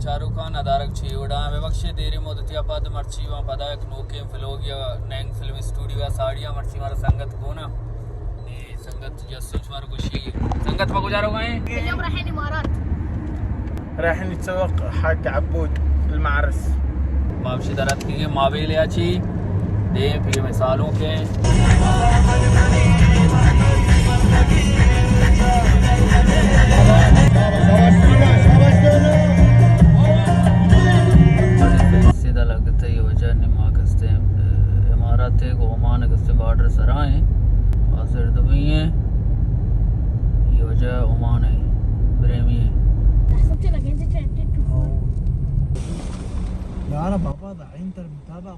چاروکاں ندارگ چی وڑا ببخشے، دیریں مدتی ءَ پد مرچی ما پدا یک نوکیں فلوگ یا نینگ فلم اسٹوڈیو ءَ ساڑی ءَ مرچی مارا سنگت گونا۔ اے سنگت جسو چمار گوشی۔ سنگت ما کجا روگا ایں؟ اليوم رايحين امارات. رايحين نتسوق حق عبود المعرس. ما بشی درات کی مابیل یا چی دے پی میں سالوں کے۔ سیدھا لگتے ہی وجہ نما کستے امارات ہے، گو عمان کستے بارڈر سرا ہیں، حاضر دبئی ہیں، یہ وجہ عمان ہے، بریمی ہے۔ یار بابا دا انتر متابعہ۔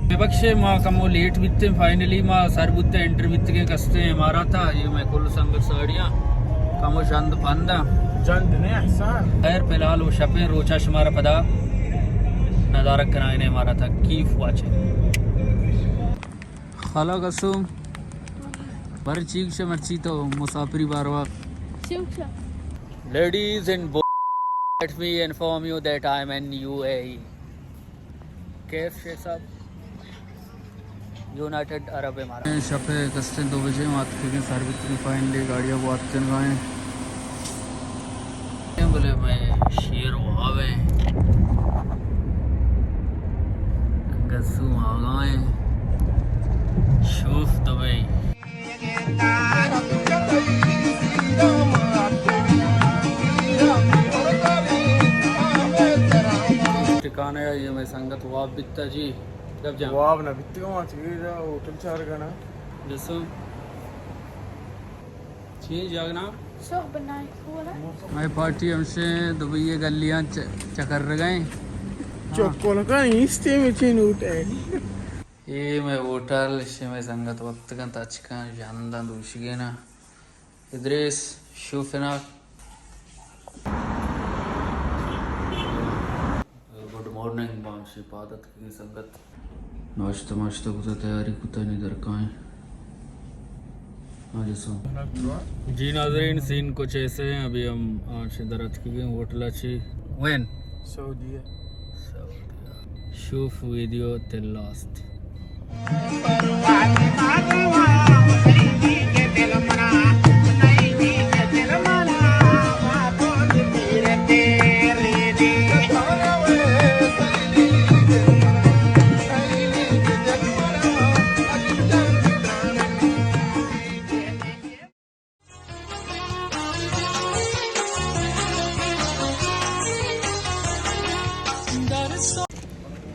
ببخشے ما کمو لیٹ بیتیں، فائنلی ما سر بوتیں، انٹر بیتگیں کستیں امارات ءَ۔ یہ میں کل سنگت ساڑیاں کمو جند پند آں۔ جند نے احسان۔ خیر فی الحال وہ شپیں، روچا شمارا پدا ندارگ کنائیں امارات ءَ، کیپ واچنگ۔ خالا قسم بر چیک شے مرچی تو مسافری باروا۔ چیک شے۔ Ladies and boys, let me inform you that I am in U A E. کیف شے صاحب؟ یونائیٹڈ عرب امارات۔ شپ ءَ کستیں دو بجے ما اتکگیں، سر بیتگیں، فائنلی گاڑی ءَ گوات کنگا ایں۔ بلے میں شیر واب ایں، گسو آگا ایں، شوف دبئی۔ ٹھکانہ ءَ یہ میں سنگت واب بیتا جی۔ جب جان۔ واب نہ بیتگاں، چیز ہوٹل چار گنا۔ جسو۔ چی جاگہ نام؟ سہب نائٹ پول ہے۔ مئے پارٹی ہمشے دبئی ءِ گلیاں چ-، چکر رگئیں۔ چکر کا ایستے میں چین ہوٹل۔ اے مئے ہوٹل، شے مئے سنگت وقت کن تچکاں، جانداں دوشگینا۔ ادریس، شوفنا۔ گڈ مارننگ، ما ہمشی پاد اتکگیں سنگت۔ ناشتہ ماشتہ کتا، تیاری کتا، نی درکائیں۔ ہاں جی سو۔ جی ناظرین، سین کچھ ایسے ہیں، ابھی ہم آج در اتکگیں ہوٹل چی۔ وین؟ سعودیہ۔ سعودیہ۔ شوف ویڈیو تل last.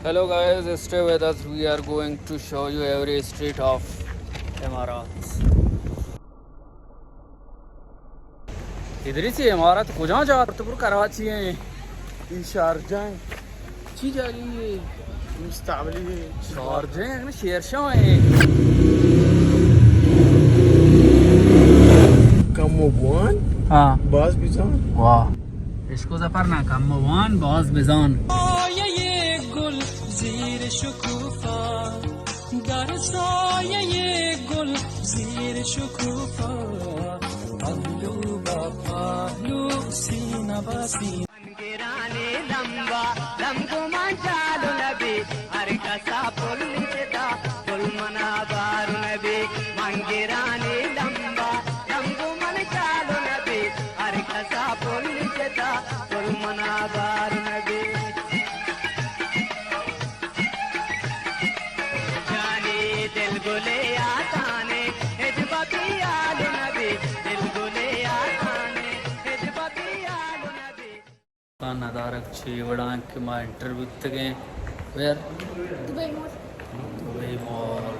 Hello guys, stay with us. We are going to show you every street of Emirates. Idris, یہ امارات کجا جا؟ تو پر کراچی ہیں۔ یہ شارجہ ہیں۔ چی جاگہ یہ؟ مستعملی ہے۔ شارجہ ہیں، شیر شاہ ہیں۔ کم و بوان، ہاں۔ باز بزان۔ واہ۔ عشق و ظفر نا کم و بوان، باز بزان۔ آیه گل زیر شکوفه، در سایهٔ گل زیر شکوفه، پهلو به پهلو، سینه به سینه. من گرانی لمبا، لمبو من جالو نبی، هر کسا پل جدا، پل منا بارو نبی. من گرانی لمبا، لمبو من جالو نبی، هر کسا پل جدا، پل منا بارو نبی. جانی دل گلے آتانے، ہچ بپی آلو نبی، دل گلے آتانے، ہچ بپی آلو نبی. ندارگ چی وڑاں کہ ما انٹر بیتگیں۔ ویئر؟ دبئی مال۔ دبئی مال۔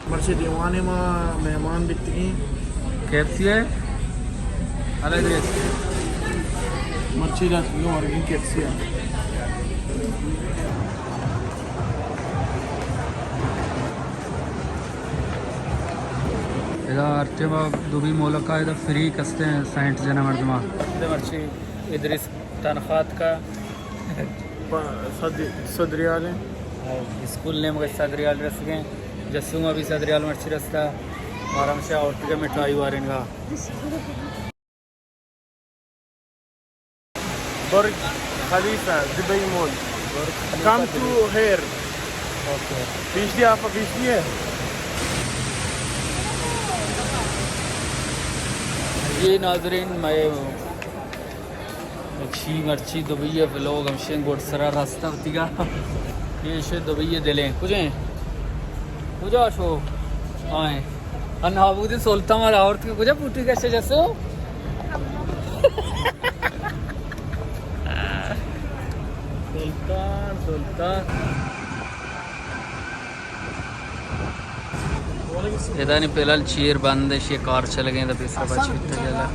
مرچی دیوانے ما مہمان بیتگیں۔ کے ایف سی ہے؟ الگ ریس۔ مرچی رات لو ورگیں کے ایف سی ہے۔ ادا ہر ٹائم دبئی ملک ءَ ادا فری کستیں سینٹ جنیں مردماں۔ ادا مرچی ادریس تنخواہ کا صد، صد ریال ہیں۔ اسکول نے مگر صد ریال رسگیں۔ جسو ما بیست ریال مرچی رستا، آرام سے آورتگا مٹھائی وارنگا۔ برج خلیفہ، Dubai mall. Burj Khalifa come to Dubai. Here. Okay. پیش دی آپ، پیش دی ہے۔ یہ ناظرین، میں چی مرچی دبئی ءِ ولاگ ہمشیں گڈ سرا رستہ وتیگا۔ یہ شے دبئی ءِ دلیں۔ کجیں؟ کجا شو؟ آئیں۔ ان نابودی سلطان مارا آورت کہ کجا پوٹی کشے جسو؟ سلطان، سلطان۔ ادانی فی الحال چیر بند ہے، یہ کار چل گئے تو پیسہ بچ بیتا جلا۔